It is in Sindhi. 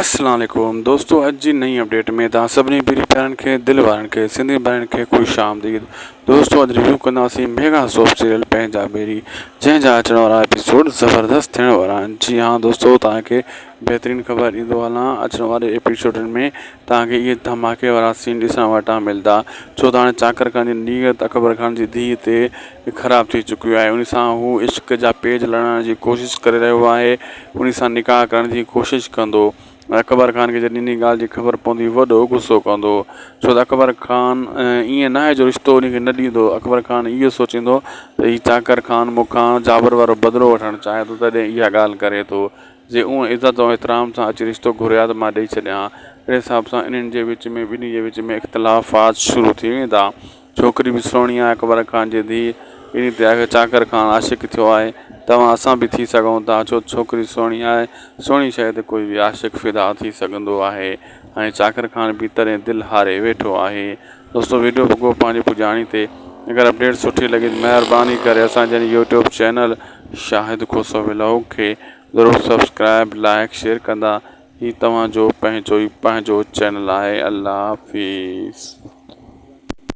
السلام عليڪم دوستو اڄ جي نئين اپڊيٽ ۾ توهان سڀني پيري پيارن کي دل وارن کي سنڌي ڀائرن کي خوش آمديد دوستو اڄ ريويو ڪنداسين ميگا سوپ سيريل پنهنجا ميري جنهن جا اچڻ وارا ايپيسوڊ زبردست ٿيڻ وارا آهن جي ها دوستو توهان کي بهترين خبر ڏيندو هلان اچڻ واري ايپيسوڊن ۾ توهان کي اهي ڌماڪي وارا سين ڏسڻ وٽان ملدا ڇو ته هاڻي چاڪر خان جي نيت اڪبر خان جي ڌيء تي خراب ٿي چڪي آهي ان سان هو عشق جا پيج لڙائڻ جي ڪوشش ڪري رهيو آهي ان سان نڪاح ڪرڻ جي ڪوشش ڪندو ۽ اڪبر خان کي جڏهن انهي ڳالهه جي خبر پوندي وڏو غصو ڪندو ڇو ته اڪبر خان ائين ناهي جو رشتو ان کي نه ڏيندو اڪبر خان اهو سوچيندو ته هي چاڪر خان مون کان جابر وارو بدلو وٺڻ چاهي ٿو تڏهن اها ڳالهه ڪري ٿو جي اونء عزت ۽ احترام سان اچي رشتو گهري ها ته مان ڏئي ڇڏيان ها اهڙي حساب سان انهن جي وچ ۾ ٻنهي جي وچ ۾ اختلافات شروع ٿي ويندا. ڇوڪري به سهڻي آهي اڪبر خان جي ڌيء انهي تي آخر چاڪر خان عاشق ٿيو آهي توهان اسان به ٿي سگهون ٿا ڇو ته ڇوڪري سهڻي آهي سهڻي شيء تي ڪوئي به عاشق فدا ٿي سگهندو آهي ۽ چاڪر خان به تڏهن دل هاري ويٺو آهي دوستو ويڊيو پڳو پنهنجي پڄاڻي تي اگر اپڊيٽ سٺي لڳي ته مهرباني ڪري اسان جي YouTube channel Shahid Khoso vlog کي ضرور سبسڪرائب لائڪ شيئر ڪندا هي توهان جو پنهنجو ئي پنهنجو چينل آهي الله حافظ.